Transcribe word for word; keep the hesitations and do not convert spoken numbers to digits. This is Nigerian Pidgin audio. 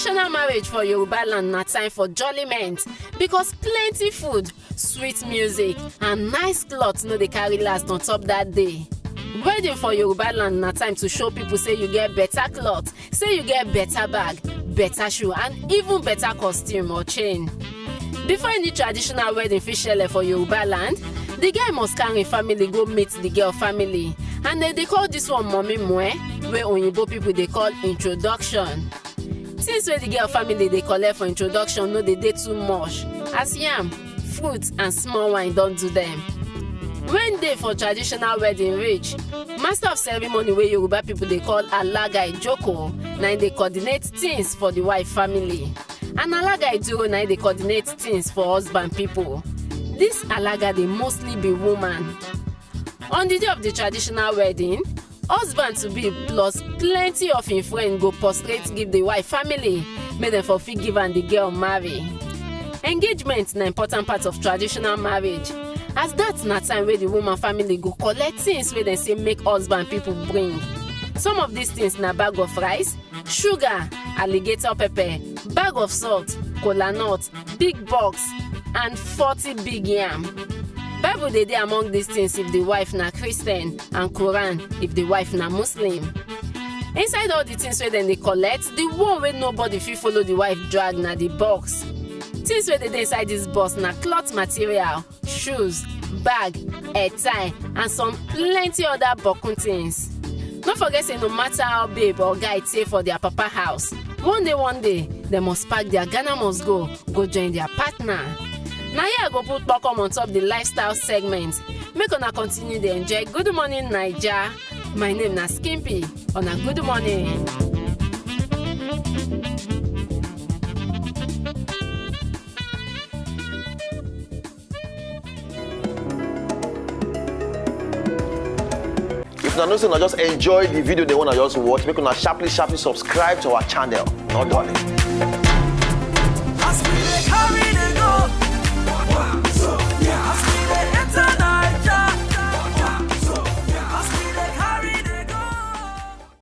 Traditional marriage for Yoruba land na time for jollyment, because plenty food, sweet music, and nice cloth no dey carry last on top that day. Wedding for Yoruba land na time to show people say you get better cloth, say you get better bag, better shoe, and even better costume or chain. Before any traditional wedding fit shele for Yoruba land, the guy must carry family go meet the girl family, and dem dey call this one mommy mue, wey oyinbo people dey call introduction. Things wey the girl family dey collect for introduction no dey dey too much, as yam, fruit, and small wine don do them. When day for traditional wedding reach, master of ceremony wey Yoruba people dey call alaga ijoko na im dey coordinate things for the wife family, and alaga iduro na im dey coordinate things for husband people. This alaga dey mostly be woman. On the day of the traditional wedding, husband to be plus plenty of im friend go prostrate give the wife family, make dem for fit give am the girl marry. Engagement na important part of traditional marriage, as that na time wey the woman family go collect things wey dem say make husband people bring. Some of these things na bag of rice, sugar, alligator pepper, bag of salt, kola nut, big box, and forty big yam. Bible dey dey among these things if the wife na Christian, and Quran if the wife na Muslim. Inside all the things wey dem dey collect, the one wey nobody fit follow the wife drag na the box. Things wey dey dey inside this box na cloth material, shoes, bag, hair tie, and some plenty other bokun things. No forget say no matter how babe or guy tey for their papa house, one day, one day, dem must pack their Ghana must go, go join their partner. Na here I go put kpokom on top the lifestyle segment. Make una continue dey enjoy Good Morning Naija. My name na Skimpy. Una good morning. If una know say una just enjoy the video, the one I just watch, make una sharply, sharply subscribe to our channel. No dulling.